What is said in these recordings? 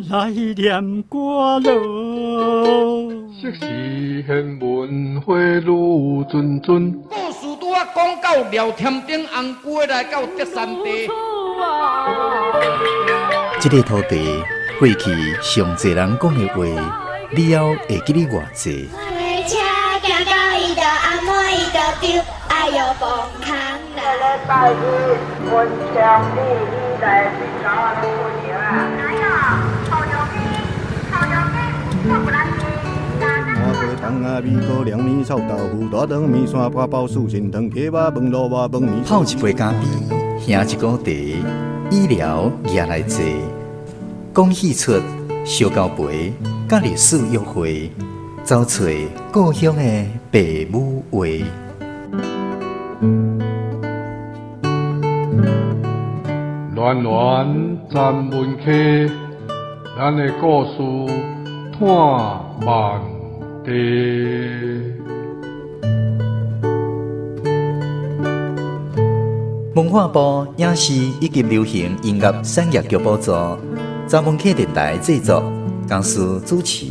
來念歌囉。昔時玄文花愈谆谆。故事拄仔講到廖添丁紅龜來到德山地。這个土地過去上濟人講的話，了後會記得偌濟？泡一杯咖啡，喝一壺茶，醫療也來坐，講戲出燒交陪，佮歷史約會，走揣故鄉的爸母話。暖暖站文溪，咱的故事伴万地。文化部影視以及流行音樂產業局補助，查文溪電台製作，公司主持。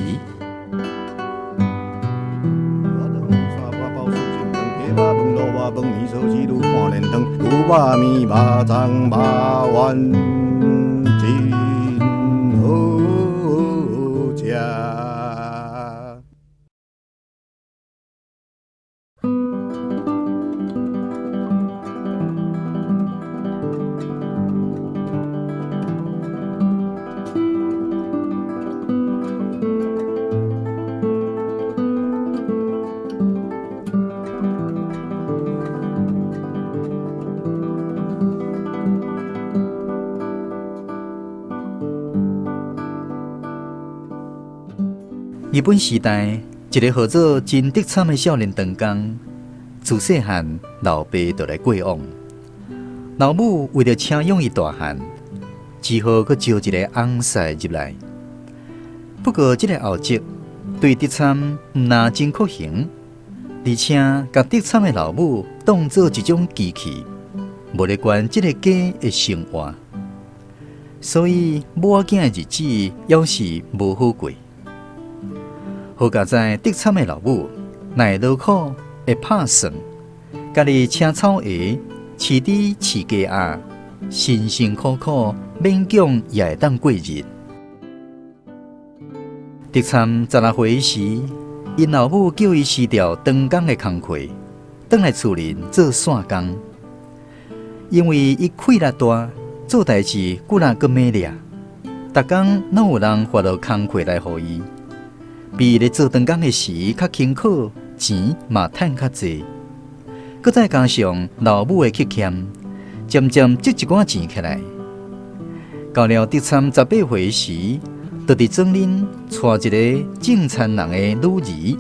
日本時代，一个號做真德參的少年長工，自細漢老爸就來過往。老母為著請養伊大漢，只好閣招一个翁婿入來。不過，這个後職對德參毋但真酷刑，而且共德參的老母當做一種機器，無咧管這个家的生活，所以母仔囝的日子猶是無好過。好佳哉，德參的老母耐勞苦，會拍算，家己請草鞋，飼豬飼雞鴨，辛辛苦苦勉強也會當過日。德參16歲時，𪜶老母叫伊辭掉長工的工課，轉來厝裡做散工。因為伊氣力大，做代誌骨力閣猛掠，逐工攏有人發落工課來予伊。比伊咧做長工的時較勤苦，錢嘛趁較濟。閣再加上老母的缺欠，漸漸積一寡錢起來。到了德參18歲時，就佇莊恁娶一个種田人的女兒。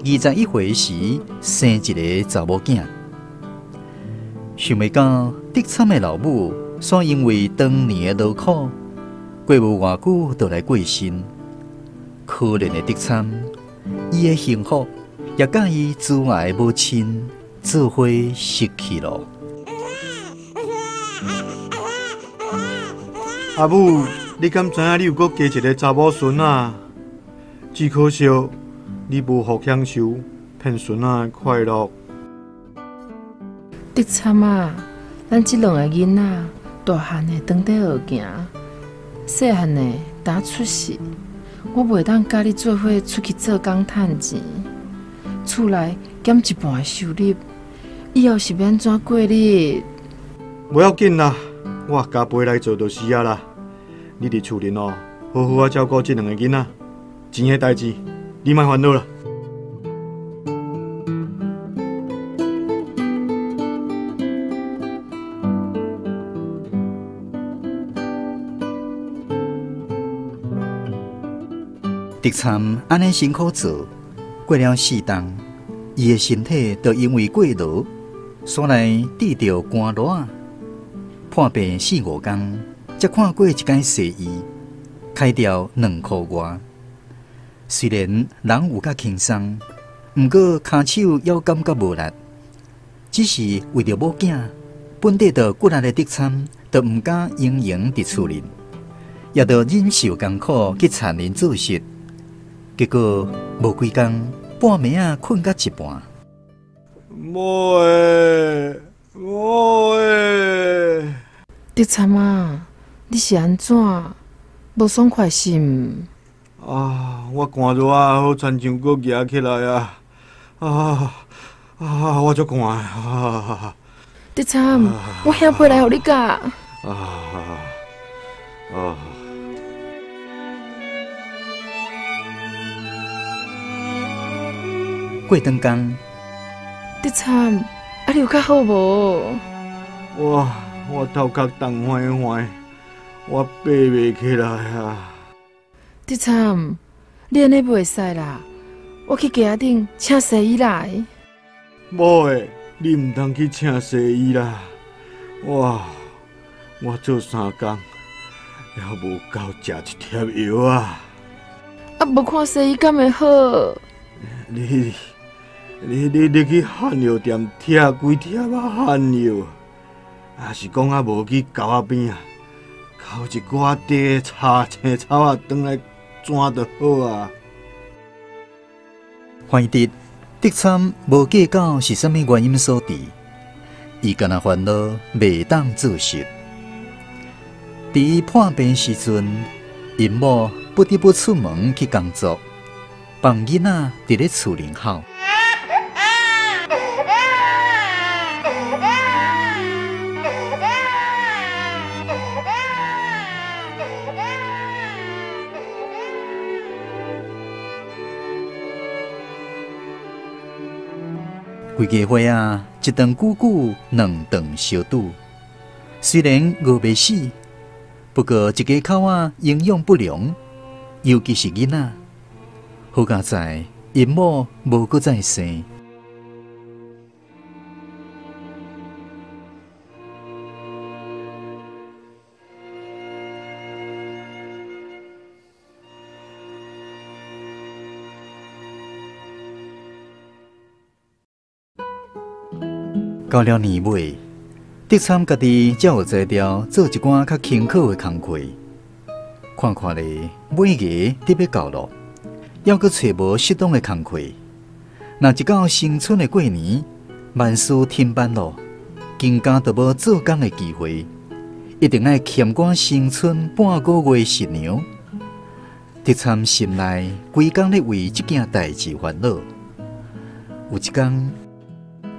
21歲時，生一个查某囝。想袂到德參的老母，煞因為當年的勞苦，過無偌久就來過身。可憐的德參，伊的幸福也佮伊慈愛的母親做伙失去囉。阿母，你敢知影你有閣加一个查某孫仔？只可惜你無福享受騙孫仔的快樂。德參啊，咱這兩個囡仔，大漢的當佇學行，細漢的當出世。我袂當佮你做伙出去做工趁錢，厝內減一半的收入，以後是欲按怎過日？無要緊啦，我加倍來做就是啊啦。你佇厝裡哦，好好啊照顧這兩個囡仔，錢的代誌你莫煩惱啦。德參按呢辛苦做，過了四冬，伊的身體就因為過勞，煞來得著寒熱，破病四五工，才看過一擺西醫，開掉2箍外。雖然人有較輕鬆，毋過跤手猶感覺無力，只是為著某囝，本底就骨力的德參，就毋敢閒閒佇厝裡。也著忍受艰苦去田林做事，结果无几工，半暝仔睏到一半。某欸，某欸！德参啊，你是按怎？无爽快是毋？啊！我寒热啊，好亲像阁举起来啊！啊啊！我足寒啊！德参，我兄批来予你咬。啊啊！过长工，德参，啊，你有较好无？我头壳重晃晃，我爬袂起来啊！德参，你按呢袂使啦，我去街仔顶请西医来。某欸，你毋通去请西医啦！我做三工，犹无够食一贴药啊！啊，无看西医敢会好？你去汉药店拆几贴仔汉药，啊是讲啊无去沟仔边啊，抠一寡茶炒青草仔，转来转就好啊。怀德德参无计较是啥物原因所致，伊干焦烦恼袂当做事。伫伊破病时阵，𪜶某不得不出门去工作，放囡仔伫咧厝里哭。规家伙仔一顿久久，两顿相拄。虽然饿袂死，不过一家口仔营养不良，尤其是囡仔。好佳哉，𪜶某无阁再生。到了年尾，德参家己才有才调做一寡较轻巧的工课。看看咧，尾牙得欲到咯，犹阁揣无适当的工课。若一到新春的过年，万事停办咯，更加就无做工的机会，一定爱欠赶新春半个月食粮。德参心内规工咧为这件代志烦恼。有一工，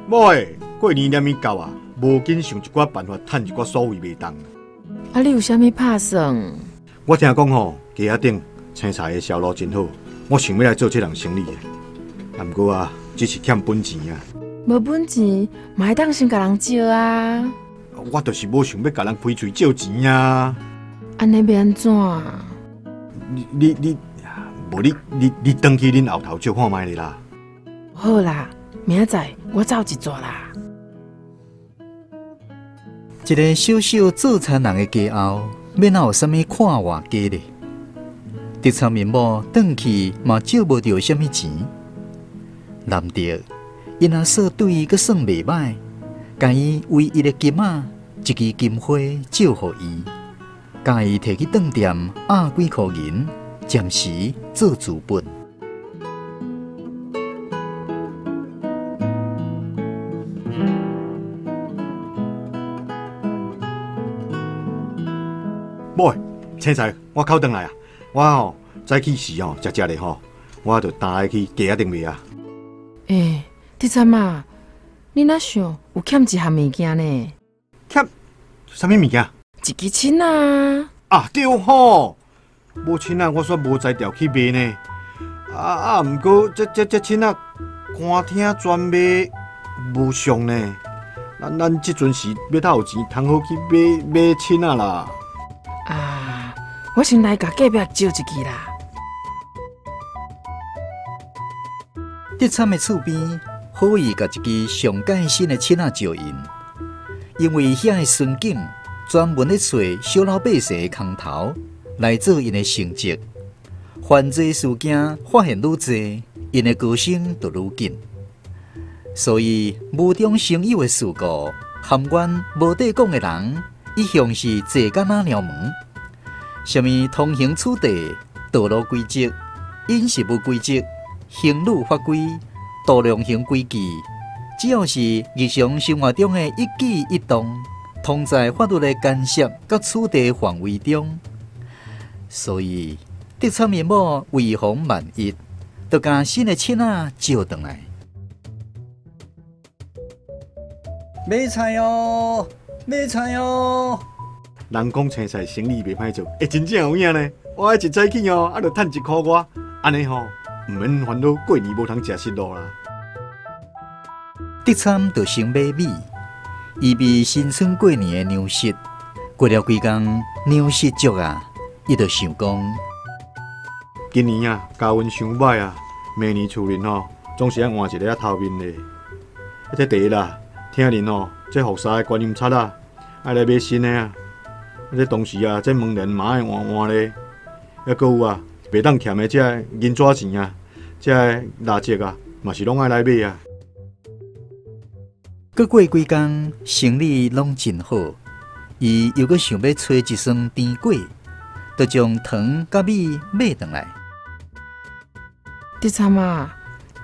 某欸，过年连物到啊，无紧想一寡办法趁一寡所谓袂当。啊，你有啥物拍算？我听讲吼，街仔顶青菜的销路真好，我想欲来做这项生意的。啊，毋过啊，只是欠本钱啊。无本钱，嘛会当先共人借啊。我就是无想欲共人开喙借钱啊。按呢欲按怎？你，无你你你转去恁后头借看觅咧啦。好啦，明仔载我走一逝啦。一个小小做田人的家后，欲哪有啥物看活家咧？德参𪜶某转去嘛借无著啥物钱，难得𪜶阿嫂对伊阁算袂歹，共伊唯一的金仔一支金花借予伊，共伊提去当店压几箍银，暂时做资本。某，青菜，我口转来啊！我吼早起时吼食食咧吼，我就担来去街仔顶卖啊。欸，德参啊，你若想有欠一项物件呢？欠啥物物件？一支枪啊！啊对吼，无枪仔，我煞无才调去卖呢。啊，毋过这枪仔，官厅专卖无俗呢。咱这阵时欲透有钱，通好去买枪仔啦。啊！我先来共隔壁借一支啦。德参的厝边，好意共一支上盖新的枪仔借𪜶，因为遐个巡警专门咧揣小老百姓的空头来做𪜶的成绩，犯罪事件发现愈济，𪜶的高升就愈紧。所以无中生有的事故，含怨无得讲的人，一向是济甲哪鸟门。啥物通行处地、道路规则、饮食物规则、行路法规、度量衡规矩，只要是日常生活中的一举一动，通在法律的干涉佮处地范围中。所以，德参𪜶某为防万一，就共新的凊仔招转来。买菜哦，买菜哦！人讲青菜生意袂歹做，欸，真正有影呢。我一早起哦，啊，就趁一箍外，按呢吼，毋免烦恼过年无通食失落啦。德参就先买米，预备新春过年的粮食。过了几工，粮食足啊，伊就想讲，今年啊，家运伤歹啊，明年厝里吼，总是爱换一个仔头面咧。这第一啦，听恁吼，这服侍的观音擦啊，爱来买新的啊。这同时啊，这门帘嘛爱换换咧。抑阁有啊，袂当欠的这个银纸钱啊，这个蜡烛啊，嘛是拢爱来买啊。阁过几工，生理拢真好，伊又阁想欲揣一双甜粿，就将糖佮米买转来。德参啊，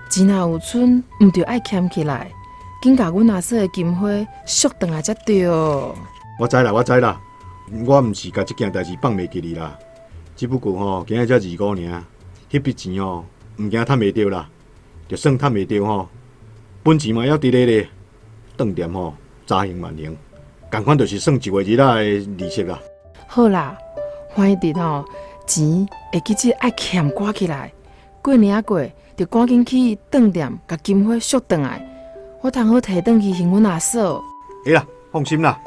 钱若有剩，毋著爱俭起来，紧共阮阿嫂的金花赎转来才对。我知啦，我知啦，我毋是共这件代志放袂记哩啦，只不过吼，今日才2箍尔，彼笔钱吼，毋惊趁袂著啦，就算趁袂著吼，本钱嘛犹伫咧咧，当店吼，查行万行，仝款就是算一月日仔的利息啦。好啦，翻译伫吼，钱会记得爱俭挂起来，过年仔过，就赶紧去当店，共金花赎转来，我通好提转去还阮阿嫂。会啦，放心啦。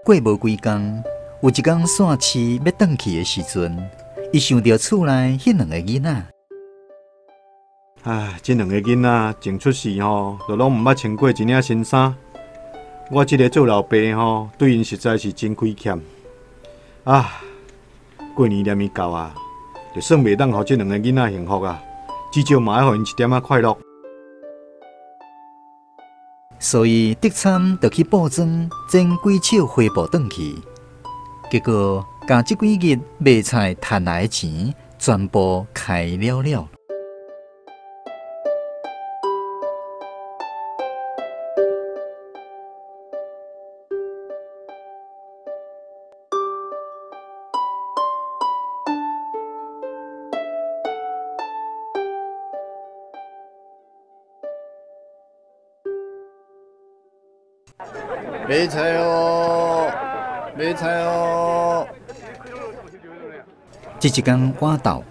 过无几工，有一工散市欲转去的时阵，伊想著厝内彼两个囡仔。唉，这两个囡仔从出世吼，就拢毋捌穿过一领新衫。我这个做老爸吼，对𪜶实在是真亏欠。啊，过年连伊到啊，就算袂当予这两个囡仔幸福啊，至少嘛爱予𪜶一点仔快乐。所以德参就去布庄剪几尺花布转去，结果共这几日卖菜趁来的钱全部开了了。买菜哦，买菜哦！这一天晚到，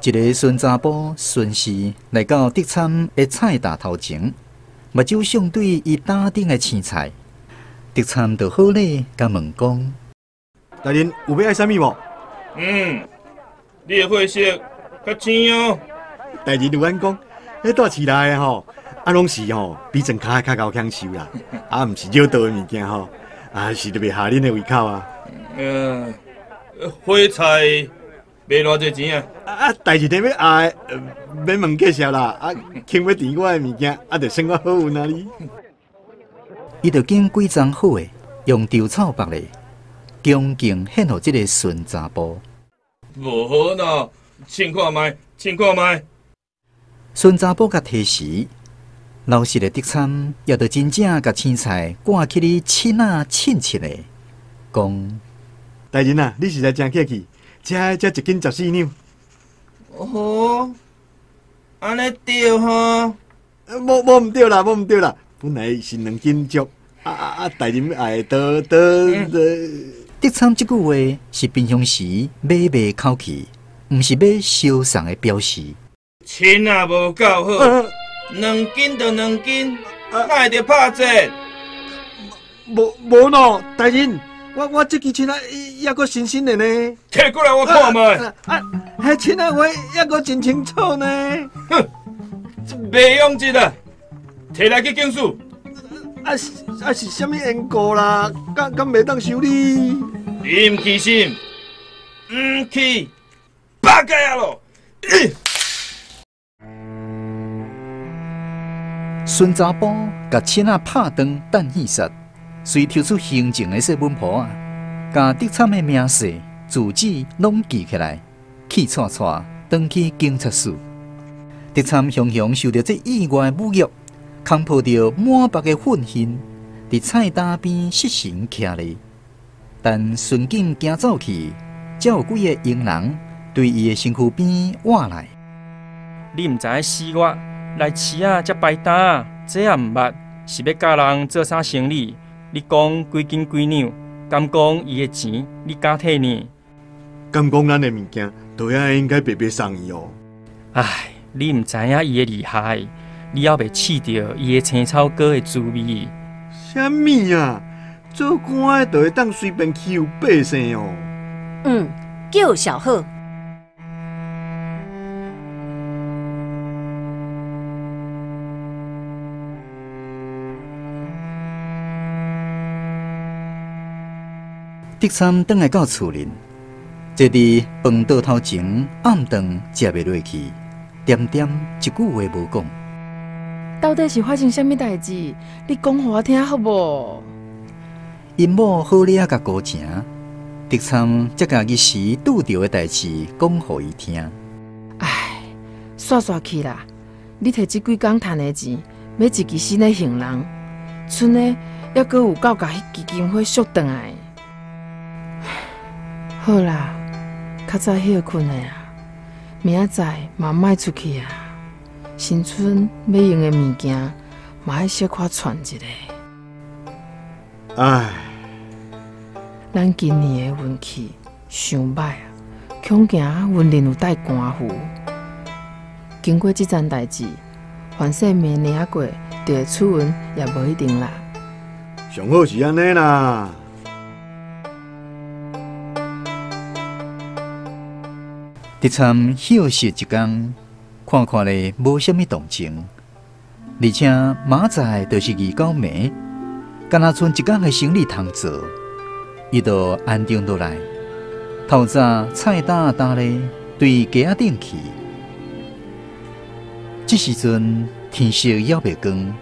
一个孙查埔孙氏来到德参的菜担头前，目睭相对伊担顶的青菜，德参就好礼共问讲：大人有欲爱啥物无？嗯，你的货色较青哦。大人有按讲，彼住市内的吼。啊，拢是吼，比庄跤较𠢕享受啦，啊，毋是惹道的物件吼，啊，是特别合恁的胃口啊。火菜卖偌济钱啊？啊，代志顶欲爱，免问价数啦，啊，肯欲甜我的物件，啊，就算我好运啊哩。伊就拣几丛好的，用稻草缚咧，恭敬献予这个孙查埔。无好喏，称看觅，称看觅。孙查埔共提时。老实的德参也著真正共青菜挂起咧凊仔称称的，讲：大人啊，你实在真客气，这才1斤14两。哦，按呢对吼？无毋对啦，无毋对啦，本来是2斤足，大人爱多多多。德参这句话是平常时买卖口气，毋是欲相送的表示。称啊无够好。2斤就2斤，哪会著拍折？无无喏，大人，我这支凊仔犹阁新新的呢。提过来我看觅。啊，彼凊仔我犹阁真清楚呢。哼，这袂用得啊，提来去警署。啊是啥物缘故啦？敢袂当修理？你毋去信，毋去，八戒啊咯！孙查埔共凊仔拍断等戏杀，随抽出行政的细本簿仔，共德参的名姓、住址拢记起来，气喘喘转去警察署。德参雄雄受著这意外的侮辱，空抱著满腹的愤恨，伫菜担边失神徛咧。等巡警行走去，才有几个佣人对伊的身躯边倚来。你毋知影死我来市仔遮摆摊，这也毋捌，是欲教人做啥生理？你讲几斤几两？敢讲伊的钱你敢退呢？敢讲咱的物件都遐应该白白送伊哦？唉，你毋知影伊的厉害，你犹未试著伊的青草膏的滋味。啥物啊？做官的就会当随便欺负百姓哦？嗯，叫小好。德参转来到厝里，坐伫饭桌头前，暗顿食袂落去，点点一句话无讲。到底是发生啥物代志？你讲予我听好无？𪜶某好掠共高情，德参才共彼时拄著的代志讲予伊听。唉，煞煞去啦！你提这几工趁的钱，买一支新的行囊，賰的犹阁有够共彼基金会赎转来。好啦，较早歇睏的啊，明仔载嘛莫出去啊。新春欲用的物件，嘛爱小可攒一下。唉，咱今年的运气伤歹啊，恐惊云林有带官符。经过这件代志，凡势明年仔过就会出运，也无一定啦。上好是按呢啦。德参休息一工，看看咧无啥物动静，而且明仔载就是二九暝，敢若賰一工的生理通做，伊就安定落来。透早菜担担咧对街仔顶去。这时阵天色犹未光，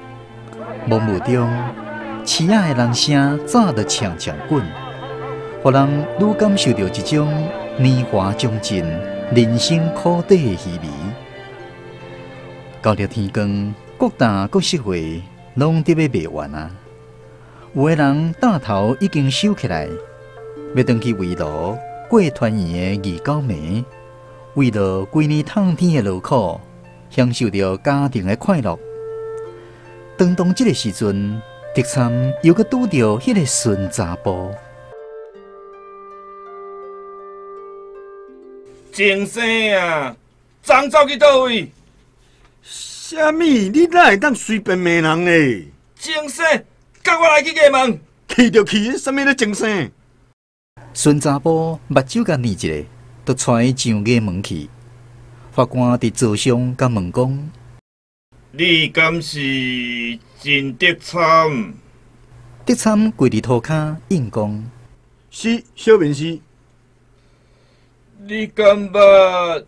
雾雾中市仔的人声早就呛呛滚，予人愈感受著一种年华将尽、人生苦短的稀微。到了天光，各大各社会拢伫咧卖完啊！有的人担头已经收起来，欲转去围炉过团圆的二九暝，为了规年冬天的劳苦，享受著家庭的快乐。当当这个时阵，德参又阁拄著彼个孙查埔。前生啊，昨走去佗位？啥物？你哪会当随便骂人呢？前生，佮我来去衙门。去就去，啥物咧前生？孙查埔目睭共睨一下，就带伊上衙门去。法官伫座上共问讲：你敢是真德参？德参跪伫涂跤应讲：是，小民是。你敢捌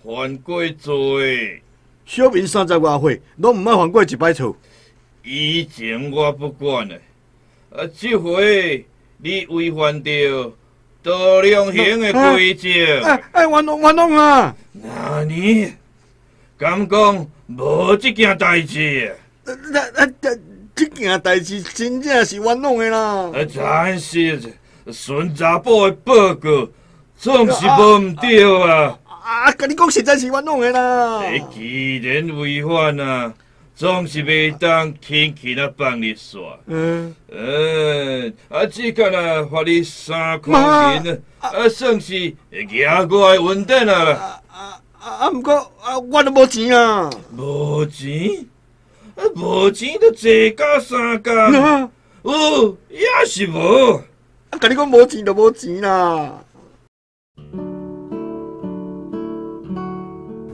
犯过罪？小民30外岁，拢毋捌犯过一摆错。以前我不管的，啊，这回你违反著度量衡的规则。哎，冤枉冤枉啊！那你敢讲无这件代志？这件代志真正是冤枉的啦！啊，但是孙查埔的报告总是无毋对啊！啊，共你讲实在是冤枉的啦！你既然违反啊，总是袂当轻轻啊放你煞。啊，这个啊，罚你3箍银啊，算是额外恩典啊啦。啊，毋过啊，我都无钱啊。无钱？啊，无钱就坐到3工。有也是无。啊，共你讲无钱就无钱啦。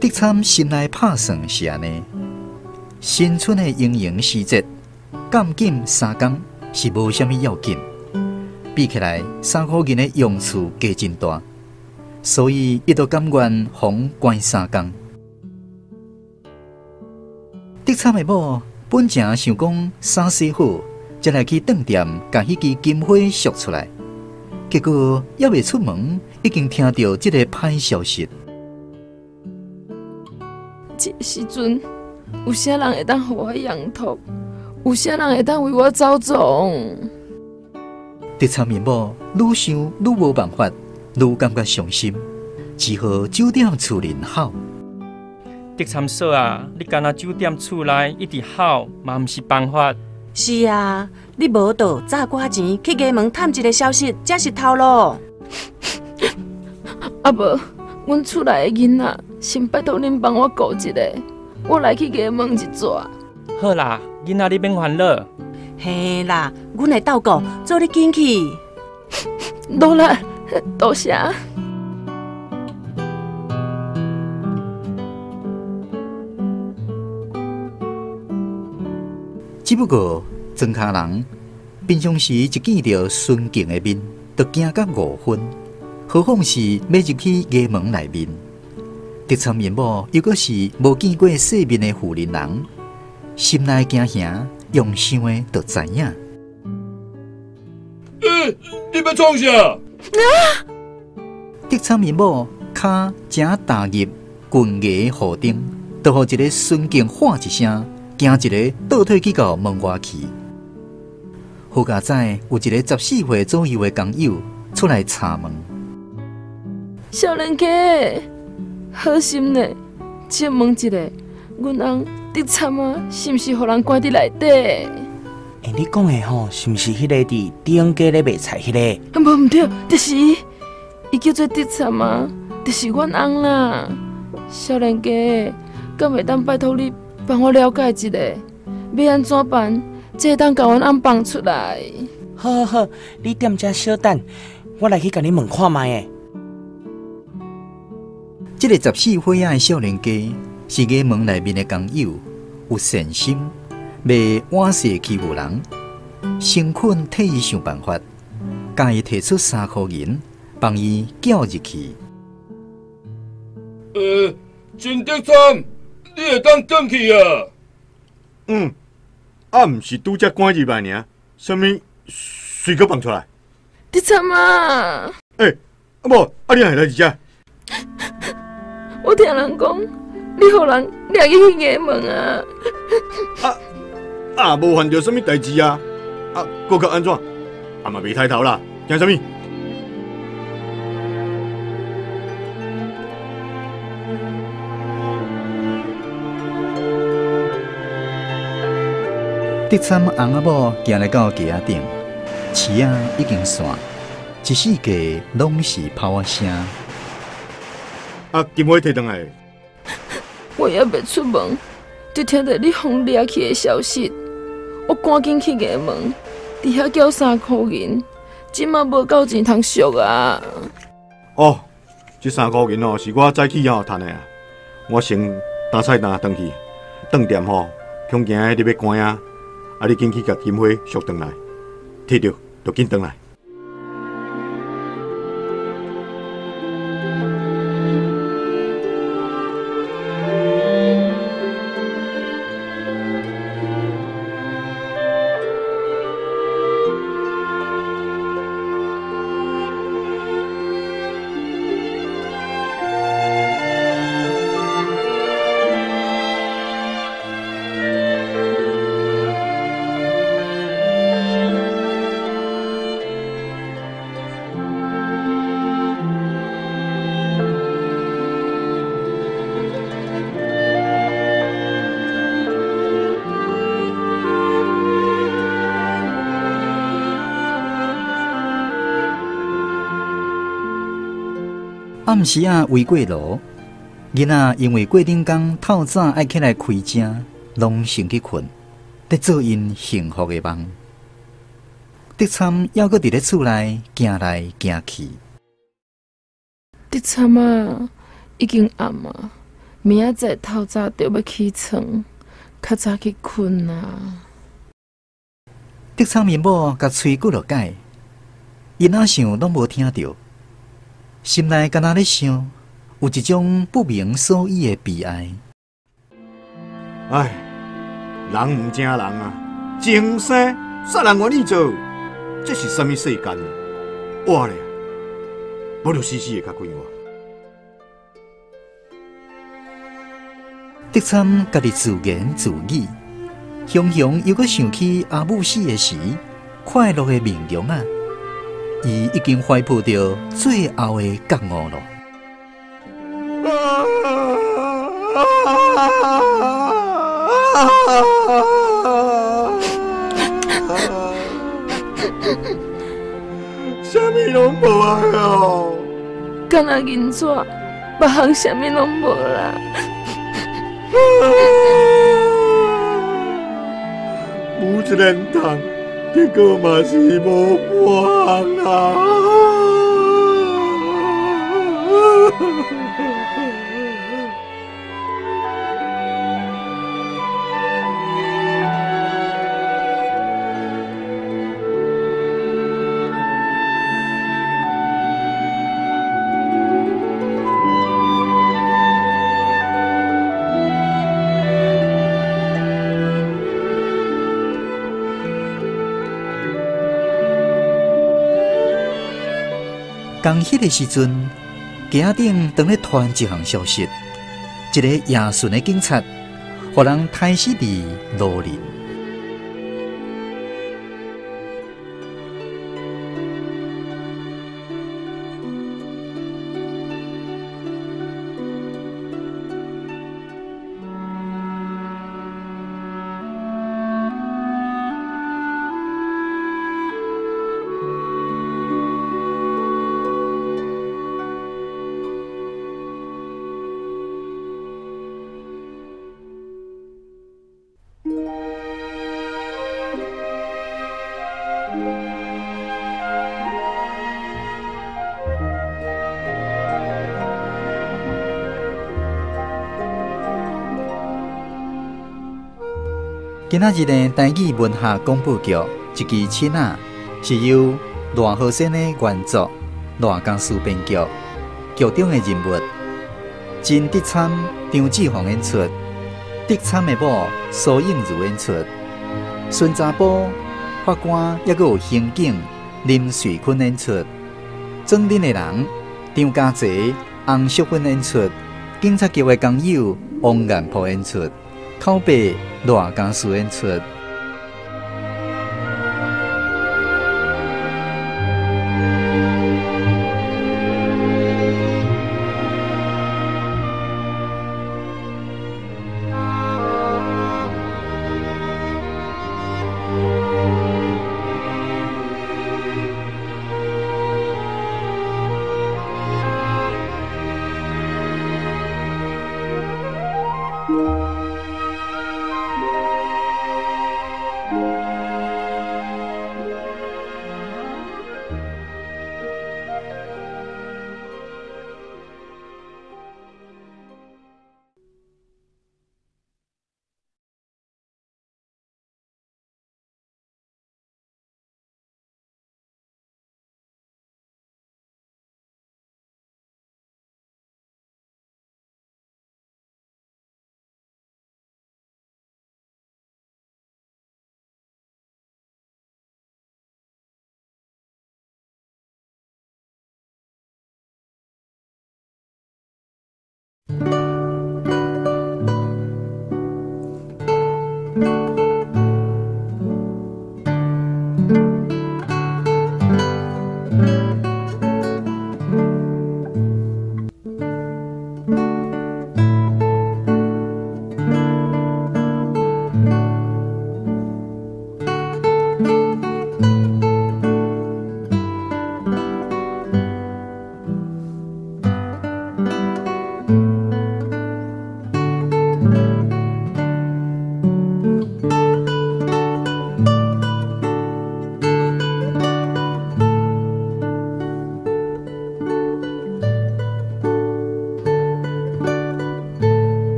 德参心内拍算是按呢，新春的营营时节，监禁3工是无啥物要紧，比起来3箍银的用处加真大，所以伊就甘愿予关3工。德参的某本正想講衫洗好，才來去當店共彼支金花贖出來。結果猶未出門，已經聽著這个歹消息。這个時陣，有啥人會當予我仰託？有啥人會當為我走總？德參𪜶某愈想愈無辦法，愈感覺傷心，只好酒店厝裡哭。德參嫂啊，你干焦酒店厝內一直哭嘛，毋是辦法。是啊，你無倒早寡錢去衙門探一个消息，才是頭路。啊無，阮厝內的囡仔，先拜託恁幫我顧一下，我來去衙門一逝。好啦，囡仔你免煩惱。嘿啦，阮會鬥顧，做你緊去。努力，多謝。只不過莊跤人平常時一見著孫敬的面，就驚甲五分，何況是欲入去衙門內面。德參𪜶某又閣是無見過世面的婦人人，心內驚嚇，用想的就知影。欸，你欲創啥？德參𪜶某跤正踏入郡衙戶頂，就予一个孫敬喊一聲，驚一个倒退去到門外去。好佳哉，有一个14歲左右的工友出來查問：少年家，好心呢，借問一下，阮翁德參啊，是毋是予人關佇內底？欸，你講的吼，是毋是彼個佇頂街咧賣菜彼個？無毋對，就是伊，伊叫做德參啊，就是阮翁啦。少年家，敢會當拜託你幫我了解一下，欲按怎辦，才會當共阮翁放出來？好好好，你踮遮小等，我來去共你問看覓的。這個14歲仔的少年家是衙門內面的工友，有善心，袂倚勢欺負人，誠懇替伊想辦法，共伊提出3箍銀，幫伊叫入去。真德參，你會當轉去啊？嗯，啊，毋是拄才趕入來爾，啥物隨閣放出來？德參啊！欸，啊無，啊你哪會來佇遮？我聽人講，你予人掠去衙門啊！啊，無犯著啥物代誌啊！啊，閣較按怎？啊嘛袂抬頭啦，驚啥物？德參翁仔某行來到街仔頂，市仔已經散，一四界攏是炮仔聲。啊，金花提轉來。我猶未出門，就聽著你予掠去的消息，我趕緊去衙門，佇遐繳3箍銀，這馬無夠錢通贖啊！哦，這3箍銀哦，是我早起吼趁的啊。我先擔菜擔轉去，當店吼，恐驚你欲關啊，啊你緊去共金花贖轉來，提著就緊轉來。暗時仔圍過爐，囡仔因為過頂工透早愛起來開食，攏先去睏，咧做𪜶幸福的夢。德參猶閣佇咧厝內行來行去。德參啊，已經暗啊，明仔載透早就欲起床，較早去睏啊。德參𪜶某共催幾落擺，伊哪想攏無聽著。心內敢若咧想，有一種不明所以的悲哀。唉，人毋成人啊，前生啥人愿意做？这是啥物世间啊？我咧，无就死死的较快活。德参家己自言自语，雄雄犹阁想起阿母死的时，快乐的面容啊！伊已经怀抱著最后的觉悟咯。啥物拢无啊！哦，敢若银纸，别项啥物拢无啦。母一连痛，结果嘛是无半项啊！仝彼个时阵，街仔顶当咧传一项消息，一个夜巡的警察，予人刣死伫路林。今仔日呢，台语文学广播剧《一支拭仔》是由赖和生的原作，赖家书编剧。剧中的人物：陈德参、张志宏演出；德参的某苏映如演出；孙查甫、法官，抑阁有刑警林瑞坤演出；装恁的人张家济、洪淑芬演出；警察局的工友王彦甫演出；口白赖家书演出。